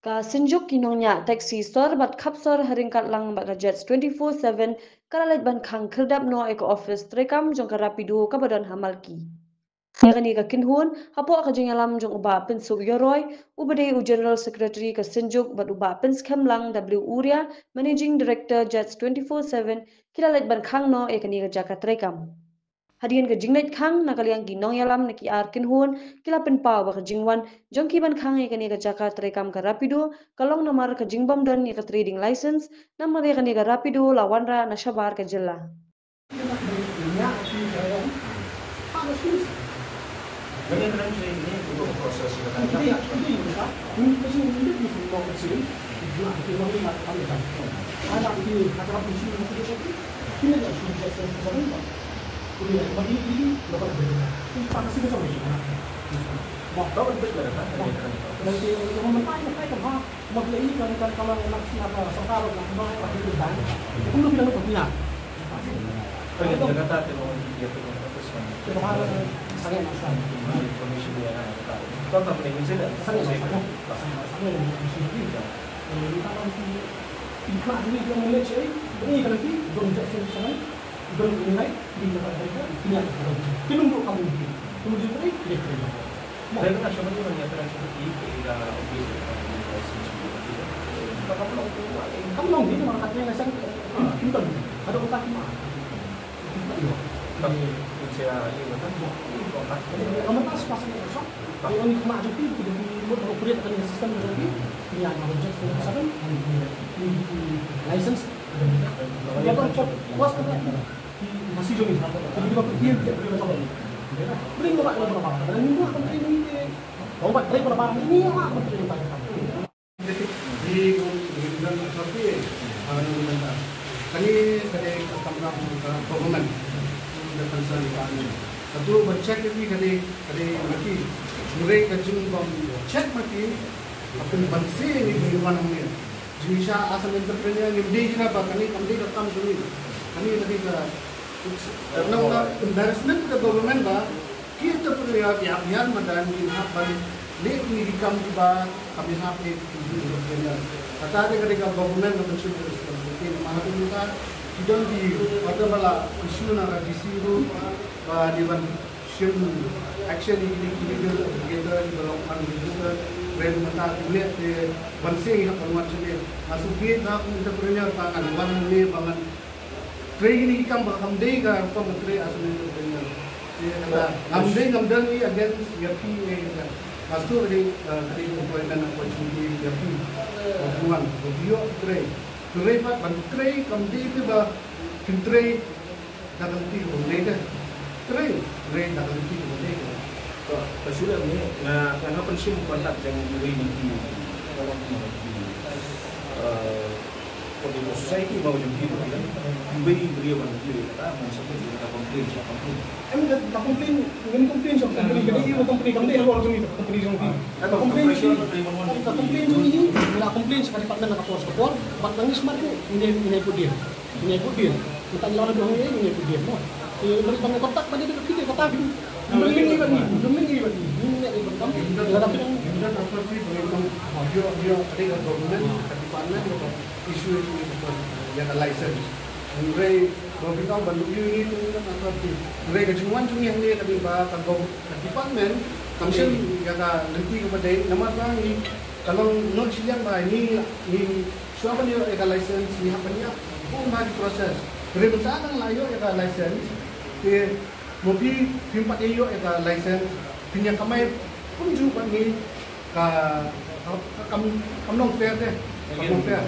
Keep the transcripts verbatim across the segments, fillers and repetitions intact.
Ka Synjuk ki nongñiah taxi sor bad khap sor ha ryngkat lang bad ka Jets twenty-four seven ka la leit ban khang khyrdap noh ïa ka office treikam jong ka Rapido kaba don ha Malki. Ïa kane ka kynhun, hapoh ka jingïalam jong u Bah Pynsuk Ïaroy, uba dei u General Secretary ka Synjuk bad u Bah Pynskhem Lang W Uria, Managing Director Jets twenty-four seven, ki la leit ban khang noh ïa kane ka jaka treikam. Hadien ka jingleit khang na ka liang ki nongïalam na ki ar kynhun, ki la pynpaw ba ka jingwan jong ki ban khang ïa kane ka jaka treikam ka Rapido ka long namar ka jingbym don ïa ka trading license, namar ïa kane ka Rapido la wanrah na shabar ka jylla. Kane ka dei ka kamram ka government, the concern department. Katu ban check ïa phi ka dei, ka dei ma ki. Hynrei ka jingbym check ma ki, ka pynban seh ïa ngi ban wan hangne. Jingshisha as an entrepreneur ngim dei jin ba kane kam dei ka kam jong ngi. Kane ka dei ka, it's, nang ka embarrassment ka government ba ki entrepreneur ki hap ïar madan, ki hap ban leh kine ki kam kiba kam ïahap ïa ki entrepreneur. Kata te ka dei ka government ka ban shim ka responsibility. Namar ha kane ka ki don ki order ba la issue na ka D C ruh ba dei ban shim action ïa kine ki illegal aggregator kiba long unregistered. Hynrei mynta ki leh te ban seng ïa ban wan sha ne. Nga sngewbha kum entrepreneur ba ngan wan ne ba ngan trei kine ki kam ba kam dei ka rukom ban trei as an entrepreneur. Te kata ngam dei, ngam don ïa against ïa phi ïa ka. Nga sngewbha ka dei, eh, ka dei employment opportunity ïa phi. Ba phi wan ba phi ïoh trei. Trei pat ban trei kam dei te ba phin trei da ka lynti kaba dei te. Trei, trei da ka lynti kaba dei te. To, ka shu leh ne, nga, nga hap ban shim contact jong u rei na ki, eh, Ka dei ka society ba jong ki, ki wei briew ban ki kata ban submit ka complaint, ka complaint. Em, ka, ka complaint, ngin complain sha company, ka dei ka company, kam dei ka company, ka company jong ki. Ka complain jong ki, ka complain jong ki, ngi la complain sha ka department na ka por sha ka por, bad ngi smat ruh, ngi, ngi put deal. Ngi put deal. Kita ngi la na dong ngi, ngi put deal, no. Ki mari ban contact ba dei ka kita, kata ki. Ngim lyngngoh ïa ngi, ngim lyngngoh ïa ngi. Ngim lyngngoh ïa ngi. Ngim lyngngoh ïa ngi. Issue ïa ka license. Hynrei ba phi ong ban lyngngoh ïa ngi, hynrei ka jingwan jong ngi hangne ka dei ba ka gov-, ka department kam shim ïa ka lynti kaba dei, namar ba ngi ka long not shiliang ba ngi, ngi shuwa ban ïoh ïa ka license ngi hap ban ïa bun bha ki process. Hynrei mynta ngi la ïoh ïa ka license, te mo phi phim pat ïoh ïa ka license, phin ïa kamai kumjuh bad ngi, ka, ka, ka kam, kam long fair te. Kam long fair.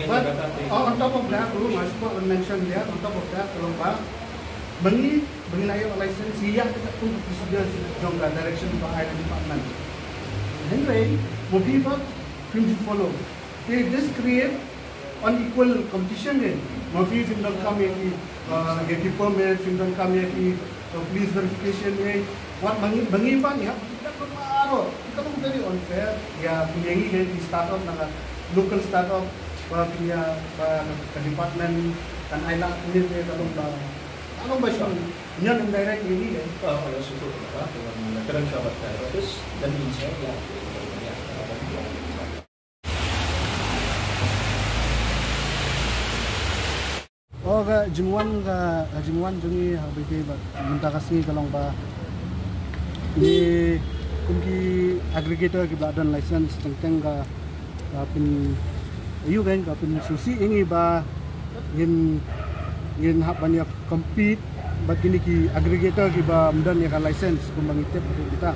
But, uh, on top of that, ruh nga shu kwah ban mention there, on top of that, ka long ba, ba ngi, ba ngi la ïoh license, ïa ka kum procedure jong ka direction ba ai department. Hynrei mo phi pat phim ju follow. Te this create unequal competition ne. Mo phi phim donkam ïa ki, uh, ïa ki permit, phim donkam ïa ki, uh, police verification ne. Wat ba ngi, ba ngi pat ïa, kita ka paro, kita ka very unfair. Ïa, phi ïa ngi ne ki startup na ka local startup, ba phi ïa, ba ka department kan ai lah ne, ne ka long ba, ka long ba shong. Ngan indirect ïa ngi ne. Ah, ka long shuh shuh ka, ka long ka dang shabat ka office, dan inside ïa. Ka jingwan, ka jingwan jong ngi ha ba ïadei bad mynta ka sngi ka long ba ngi kum ki aggregator kiba la don license teng teng ka, ka pyn, ïoh kan ka pynsngewsih ïa ngi ba ngin, ngin hap ban ïa compete bad kine ki aggregator kiba ym don ïa ka license kumba ngi tip haduh mynta.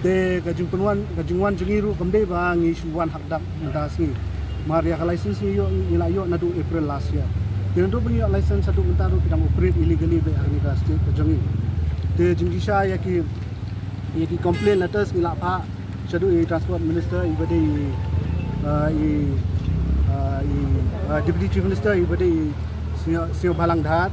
Te ka jingpynwan, ka jingwan jong ngi ruh kam dei ba ngi shu wan ha kdap mynta sngi. Namar ïa ka license ngi ïoh, ngi la ïoh naduh April last year. Te naduh ba ngi ïoh license haduh mynta ruh ki dang operate illegally beit ha kane ka state ka jong ngi. Te jingshisha ïa ki, ïa ki complaint letters ngi la phah shaduh i Transport Minister iba dei i, ah, i, ah, i, ah, Deputy Chief Minister iba dei i Sniawbhalang Dhar,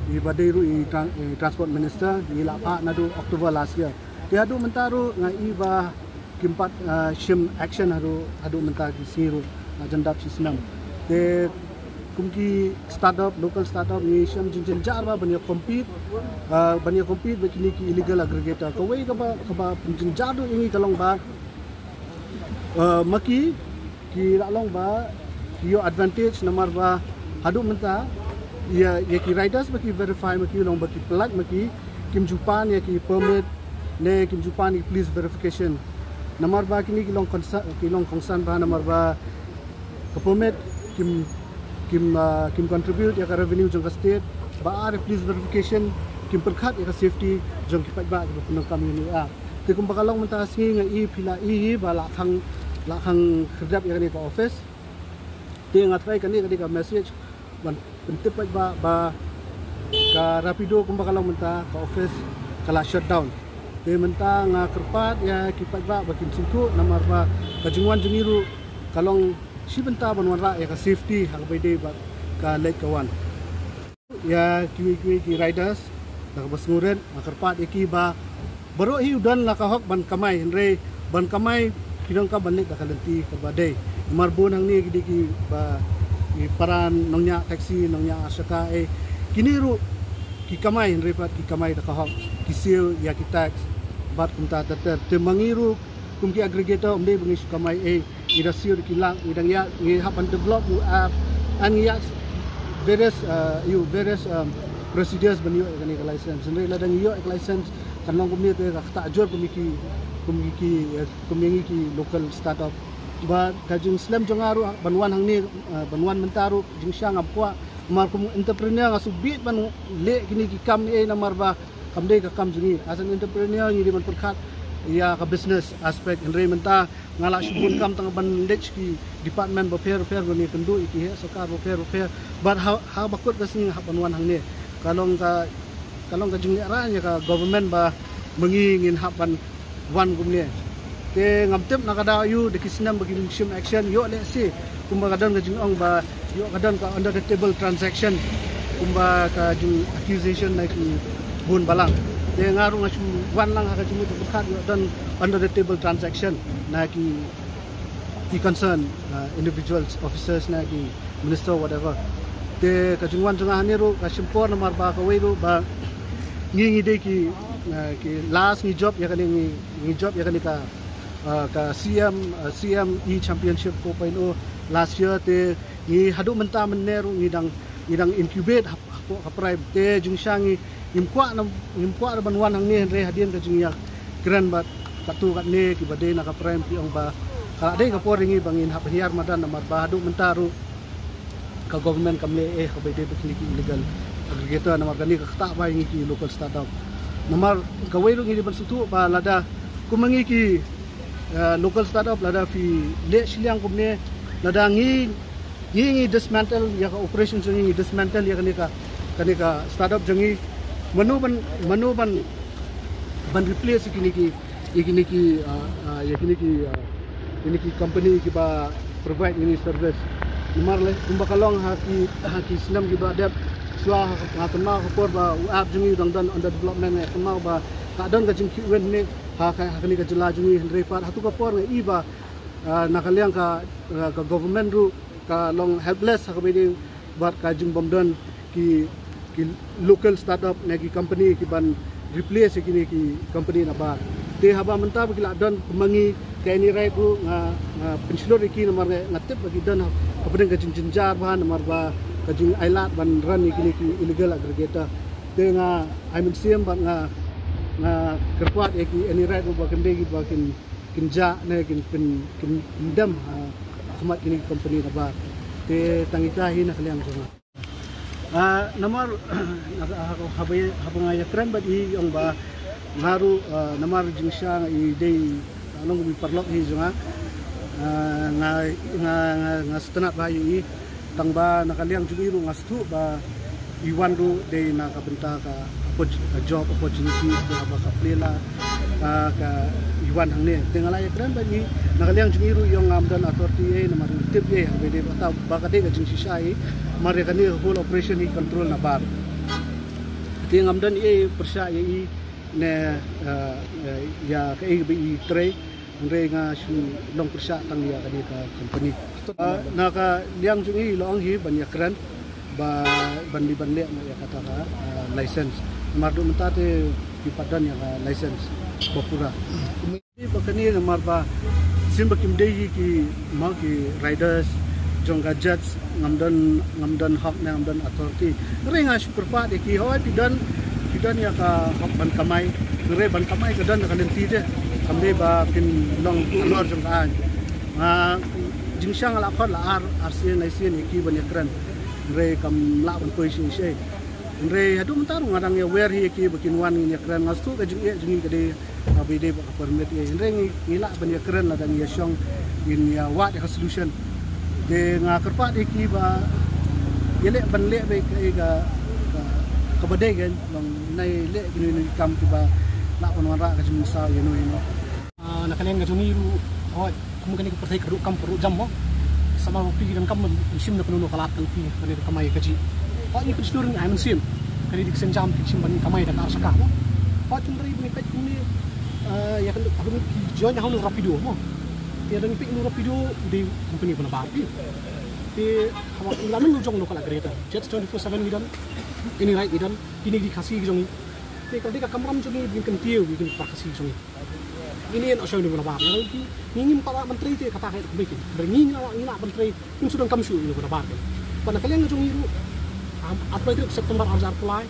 iba dei ruh i tran-, i Transport Minister, ngi la phah naduh October last year. Te haduh mynta ruh nga i ba kim pat, ah, shim action haduh, haduh mynta ki sngi ruh, ah, jan dap shi snem. Te kum ki startup, local startup ngi shem jingjynjar ba ban ïa compete, ah, ban ïa compete bad kine ki illegal aggregator. Kawei kaba, kaba pynjynjar ruh ïa ngi ka long ba, ah, ma ki, ki la long ba ki ïoh advantage namar ba haduh mynta ïa, ïa ki riders ba ki verify ma ki long ba ki pynlait ma ki, kim ju pan ïa ki permit ne kim ju pan ïa ki police verification. Namar ba kine ki long concern, ki long concern ba namar ba ka permit kim, kim, ah, kim contribute ïa ka revenue jong ka state, ba ar ïa police verification kim pyrkhat ïa ka safety jong ki paidbah kiba pyndonkam ïa une u app. Te kumba ka long mynta ka sngi nga i phi la i ba la khang, la khang khyrdep ïa kane ka office. Te nga tharai kane ka dei ka message ban pyntip paidbah ba ka Rapido kumba ka long mynta ka office ka la shut down. Te mynta nga kyrpad ïa ki paidbah ba kin sngewthuh namar ba ka jingwan jong ngi ruh ka long shi bynta ban wanrah ïa ka safety ha kaba ïadei bad ka leit ka wan. Ïa kiwei kiwei ki riders da kaba sngewrit nga kyrpad ïa ki ba baroh hi u don la ka hok ban kamai, hynrei ban kamai ki donkam ban leit da ka lynti kaba dei. Namar bun hangne ki dei kiba ki para nongñiah taxi, nongñiah arshaka, eh, kine ruh ki kamai hynrei pat ki kamai da ka hok, ki siew ïa ki tax bad kumta ter ter. Te ma ngi ruh kum ki aggregator ym dei ba ngi shu kamai, eh, ngi da siew da ki lak, ngi dang ïa, ngi hap ban develop u app, and ngi ïa various, uh, ïa various, um, procedures ban ïoh ïa kane ka license. Hynrei lada ngi ïoh ïa ka license kan long kumne te ka ktah jur kum ïa ki, kum ïa ki, eh, kum ïa ngi ki local startup. Ba ka jingslem jong nga ruh ban wan hangne, uh, ban wan mynta ruh jingshisha ngam kwah. Namar kum entrepreneur nga shu bit ban leh kine ki kam, eh, namar ba kam dei ka kam jong ngi. As an entrepreneur ngi dei ban pyrkhat ïa ka business aspect. Hynrei mynta nga la shu bun kam tang ban leit ki department bapher bapher ban ïakynduh ïa ki heh sorkar bapher bapher. Bad ha, ha ba kut ka sngi nga hap ban wan hangne. Ka long ka, ka long ka jinglehrain ïa ka government ba ma ngi ngin hap ban wan kumne. Te ngam tip na ka daw ïa u da ki snem ba kin shim action, ïoh lehse kumba ka don ka jingong ba ïoh ka don ka under the table transaction, kumba ka jing accusation na ki bun balang. Te nga ruh nga shu wan lang ha ka jingmut ba kat ïoh don under the table transaction na ki, ki concern, uh, individuals, officers na ki minister, whatever. Te ka jingwan jong nga hangne ruh ka shim por namar ba kawei ruh ba ngi, ngi dei ki, uh, ki last ngi jop ïa kane, ngi, ngi jop ïa kane ka, uh, ka C M, uh, C M E Championship four point oh last year. Te ngi haduh mynta mynne ruh ngi dang, ngi dang incubate hap, hapoh ka prime. Te jingshisha ngi, ngim kwah na, ngim kwah ruh ban wan hangne hynrei hadien ka jingïakren bad katto katne kiba dei na ka prime ki ong ba ka la dei ka por ïa ngi ba ngin hap hiar madan namar ba haduh mynta ruh ka government kam leh eh ha kaba ïadei bad kine ki illegal aggregator namar kane ka ktah bha ïa ngi ki local startup. Namar kawei ruh ngi dei ban sngewthuh ba lada kum ma ngi ki, eh, local startup lada phi leh shiliang kumne, lada ngi, ngi, ngi dismantle ïa ka operation jong ngi, ngi dismantle ïa kane ka, kane ka startup jong ngi, mano ban, mano ban, ban replace ïa kine ki, ïa kine ki, ah, ah, ïa kine ki, ah, ïa kine ki company kiba provide ïa kine service. Namar leh kumba ka long ha ki, ha ki snem kiba dep shuwa, ha, ha kynmaw ha ka por ba u app jong ngi u dang don under development, ha kynmaw ba ka don ka jingkhih win ne ha ka, ha kane ka jylla jong ngi, hynrei pat ha tu ka por nga i ba, ah, na ka liang ka, ah, ka government ruh ka long helpless ha kaba ïadei bad ka jingbym don ki, ki local startup ne ki company ki ban replace ïa kine ki company na bar. Te haba mynta ba ki la don kum ma ngi ka Any Ride ruh nga, nga pynshlur ïa ki namar nga, nga tip ba ki don ha, hapdeng ka jingjynjar bha namar ba ka jingailad ban run ïa kine ki illegal aggregator. Te nga ai mynsiem bad nga, nga kyrpad ïa ki Eni Wright ba kin dei kiba kin, kin jah ne kin, kin, kin dem ha khmat kine ki company nabar. Te tang ita hi na ka liang jong nga. Ah, namar, haba, haba nga ïakren bad i ong ba nga ruh, ah, namar jingshisha nga i dei, ah, long kum i paralok hi jong nga. Ah, nga, nga, nga, nga sngewtynnat bha ïa i. Tang ba na ka liang jong i ruh nga sngewthuh ba i wan ruh dei na ka bynta ka oppor-, ka job opportunities ba, ba ka plie la, ah, ka i wan hangne. Te nga la ïakren bad i na ka liang jong i ruh i ong ngam don authority ei, namar i tip ei haba dei ba ta ba ka dei ka jingshisha ei. Namar ïa kane ka whole operation i control nabar. Te ngam don ei pyrshah ïa i ne, ah, ïa kaei ba i trei. Hynrei nga shu long pyrshah tang ïa kane ka company. Ah, na ka liang jong i la ong hi ban ïakren ba ban leh, ban leh noh ïa kata ka, ah, license. Namar haduh mynta te kim pat don ïa ka license ba pura. Ba kane namar ba shisha ba kim dei hi ki, ma, ki riders jong ka jets, ngam don, ngam don hok ne ngam don authority. Hynrei nga shu kyrpad ïa ki, hooid phi don, phi don ïa ka hok ban kamai. Hynrei ban kamai ka don ka lynti te. Kam dei ba kin long halor jong ka aiñ. Nga jingshisha nga la khot la ar, ar sien lai sien ïa ki ban ïakren. Hynrei kam lah ban poi shisha. Hynrei haduh mynta ruh nga dang ïawer hi ïa ki ba kin wan ngin ïakren. Nga sngewthuh ka jingeh jong ngi ka dei, ah, ba i dei ba ka permit ei. Hynrei ngi, ngi lah ban ïakren lada ngi ïashong, ngin ïawad ïa ka solution. Te nga kyrpad ïa ki ba ïaleh ban leh beit kaei ka, ka, kaba dei, kan long nai leh kino kino ki kam kiba lah ban wanrah ka jingmynsaw ïano ïano. Ah, na ka liang ka jong ngi ruh, hooid, kum kane ka pyrthei ka ruh kam ka ruh jam mo. Samar ba phi ki donkam ban shim na kano kano ka lad ka lynti kane ka kamai kajih. Hooid, ngi pynshlur ngi ai mynsiem. Kane dei ka sien jam phi shim ban kamai da ka ar shaka mo. Hooid, hynrei ba ngi peit kumne, ah, ïa kane, haba ngi join ha une u Rapido mo. Te da ngi peit une u Rapido u dei company ba nabar phi. Te haba ngi la mynta u jong local aggregator, Jets twenty-four seven ngi don, Eni Wright ngi don, kine ki dei Khasi ki jong ngi. Te ka dei ka kamram jong ngi ba ngin kyntiew ïa kine ki para Khasi ki jong ngi. Ngi ïeng noh sha une u nabar. Ngi, ngi ngim pat lah ban trei te kata ka ïa kumne ki. Hynrei ngi, ngi lah, ngi lah ban trei. Ngim shu donkam shuh ïa une u nabar te. Bad na ka liang ka jong ngi ruh, um, arphew lai tarik September arhajar arphew lai,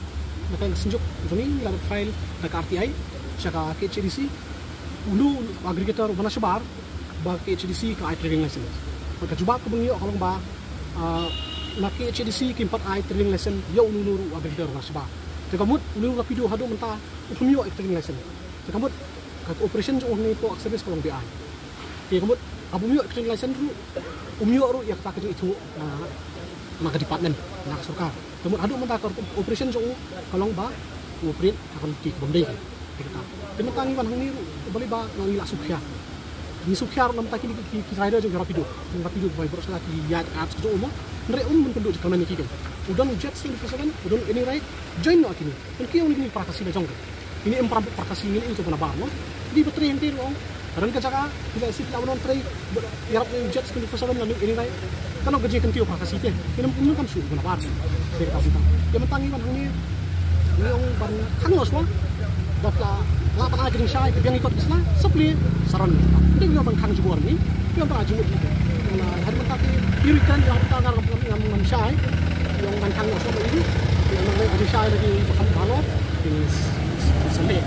na ka liang ka synjuk jong ngi ngi la dep file da ka R T I sha ka K H A D C. Une u aggregator uba na shabar ba K H A D C ka ai trading license. Bad ka jubab kaba ngi ïoh ka long ba, ah, na K H A D C kim pat ai trading license ïa uno uno ruh u aggregator uba na shabar. Te ka mut une u Rapido haduh mynta um ïoh ïa ka trading license. Te ka mut ka operation jong u hangne hapoh ka service ka long beaiñ. Te ka mut haba um ïoh ïa ka trading license ruh, um ïoh ruh ïa kata ka jingithuh na, na ka department, na ka sorkar. Te mut haduh mynta ka operation jong u ka long ba u operate ha ka lynti kaba ym dei. Te kata. Te mynta ngi wan hangne ruh, balei ba ngi la sngewkhia. Ngi sngewkhia ruh namar kine ki, ki, ki rider jong ki Rapido. Ki Rapido ba baroh sha ki ïaid apps jong u mo. Hynrei um pynduh jingkyrmen ïa ki kan. U don u Jets twenty-four seven, u don u Eni Wright, join noh ïa kine. Pynkhih ïa kine ki para Khasi la jong ki. Ngi ym para, para Khasi, ngi ïoh ïa u nabar mo. Ngi ba trei hangtei ruh ong. Ka don ka jaka, ki la ïa shu ki la ban wan trei, ïarap ïa u Jets twenty-four seven lane Eni Wright. Ka long ka jingkyntiew para Khasi te. Ngi ym, ym donkam shuh ïa u nabar. Te ka bynta. Te mynta ngi wan hangne, ngi ong ban khang noh shuwa. Bad la, la ban ai ka jingshai, ka biang ki kot ki sla, sa plie, sa rung. Te ngi ong ban khang jubor ngi. Ngi ong ban ai jingmut ngi. Ngi la, hadien mynta ki, ki ri kan, ngi ong ban khang, ngam, ngam, ngam shai. Ngi ong ban khang noh shuwa ma ngi. Ngi ong ban ai ka jingshai lagi, ba kham bha noh. Ngi s-, s-, Sunday.